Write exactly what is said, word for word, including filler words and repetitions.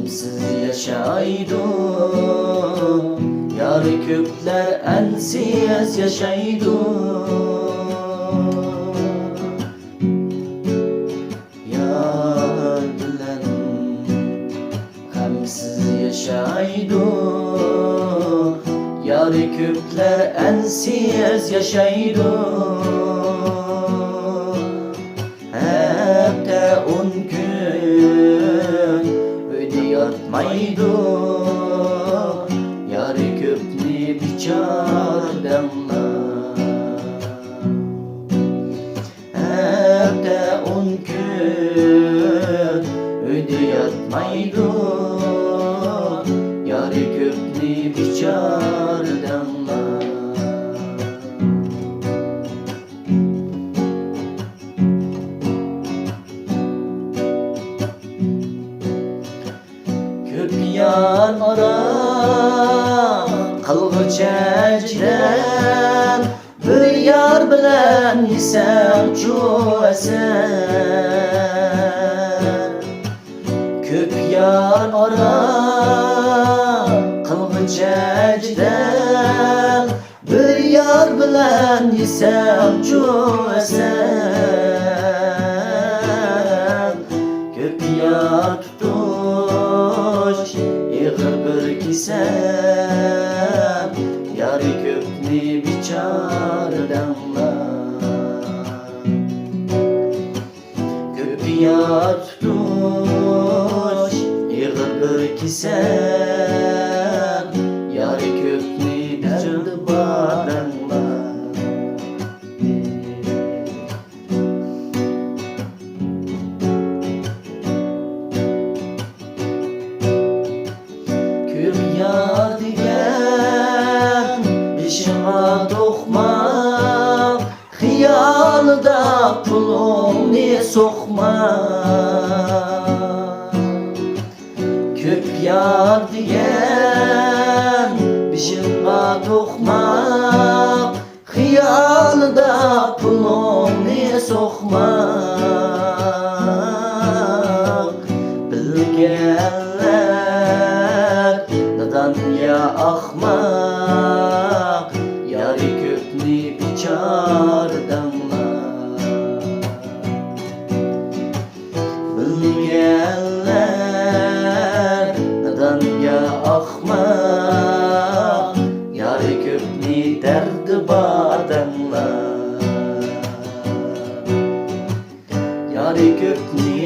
غەمسىز ياشايدۇ، يارى كۆپلەر ئەنسىز ياشايدۇ. يار بىلەن غەمسىز ياشايدۇ، يارى كۆپلەر ئەنسىز ياشايدۇ. ھەپتە ئون كۈن ئۆيدە ياتمايدۇ، يارى كۆپنى بىچارە دەڭلار. ھەپتە ئون كۈن ئۆيدە ياتمايدۇ، يارى كۆپنى بىچارە دەڭلار. كۆپ يار ئارا قالغۇچە جېدەل، بىر يار بىلەن يېسەڭچۇ ھەسەل. كۆپ يار ئارا قالغۇچە جېدەل، بىر يار بىلەن يېسەڭچۇ ھەسەل. كۆپ يار تۇتۇش ئېغىر بىر كېسەل، يارى كۆپنى بىچارە دەڭلار. كۆپ يار تۇتۇش ئېغىر بىر كېسەل، يارى كۆپنى دەردى بار دەڭلار. كۆپ يار دېگەن بېشىڭا توقماق، خىيالىدا پۇلۇڭنى سوقما. كۆپ يار دېگەن بېشىڭغا توقماق، خىيالىدا پۇلۇڭنى سوقما. بىلگەنلەر نادان يا ئاخماق، يارى كۆپنى بىچارە دەڭلار. بىلگەنلەر نادان يا ئاخماق، يارى كۆپنى دەردى بار دەڭلار. يارى كۆپنى